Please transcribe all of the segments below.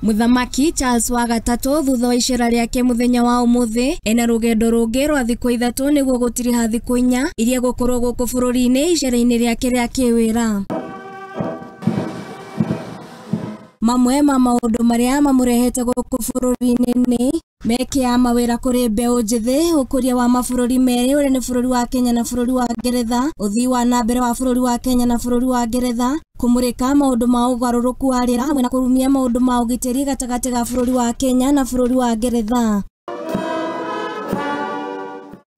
Mũthamaki Charles wa gatatũ thutha wa icera rĩake mũthenya wa ũmũthĩ ena rũgendo rũngĩ rwa thikũ 3 nĩguo gũtiriha thikũ 4 iria gũkorwo gũkũ bũrũri-inĩ icera-inĩ rĩake rĩa kĩwĩra. Mamwe ma maũndũ marĩa mamũrehete gũkũ bũrũri-inĩ nĩ meke ya mawĩra kũrĩ mbeũ njĩthĩ, ũkũria wa mabũrũri merĩ ũrĩa nĩ bũrũri wa Kenya na bũrũri wa Ngeretha, ũthii wa na mbere wa bũrũri wa Kenya na bũrũri wa Ngeretha, kũmũrĩka maũndũ ma ũgarũrũku wa rĩera hamwe na kũrũmia maũndũ ma ũgitĩri gatagatĩ ga bũrũri wa Kenya na bũrũri wa Ngeretha.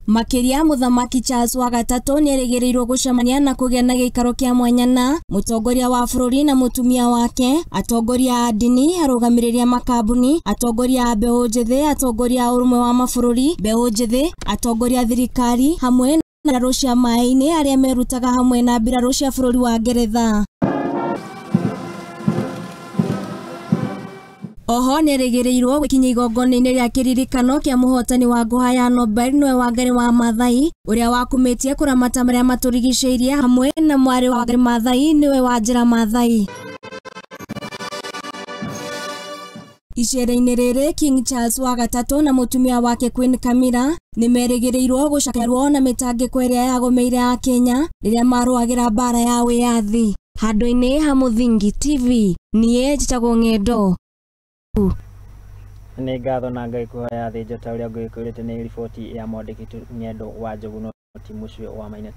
Makĩria Mũthamaki Charles wa gatatũ nĩerĩgĩrĩirwo gũcemania na kũgĩa na gĩikaro kĩa mwanya na mũtongoria wa bũrũri na mũtumia wake, atongoria a ndini, arũgamĩrĩri a makambuni, atongoria a mbeũ njĩthĩ, atongoria a ũrũmwe wa mabũrũri, mbeũ njĩthĩ, atongoria a thirikari hamwe na mbirarũ cia maĩ-inĩ arĩa merutaga hamwe na mbirarũ cia bũrũri wa Ngeretha. Oho nĩerĩgĩrĩirwo gũkinya igongona-inĩ rĩa kĩririkano kĩa mũhotani wa ngũha ya Nobel nĩwe Wangari wa Maathai ũrĩa wakumĩtie kũramata marĩa matũrigicĩirie hamwe na mwarĩ wa Wangari Maathai nĩwe Wanjĩra Maathai. Icera-inĩ rĩrĩ King Charles wa gatatũ na mũtumia wake Queen Camilla nĩmerĩgĩrĩirwo gũcakaĩrwo na mĩtangĩko ĩrĩa yagũmĩire Akenya rĩrĩa marũagĩra mbara ya wĩyathi. Handũ-inĩ ha Mũthingi TV, niĩ njĩtagwo Ng'endo. Nĩ ngatho na Ngai kuhoya thĩ njata ũrĩa ngũgĩkwĩrĩte nĩ riboti ya mwandĩki Ng'endo wa Njũgũna ti mũciĩ wa Maina.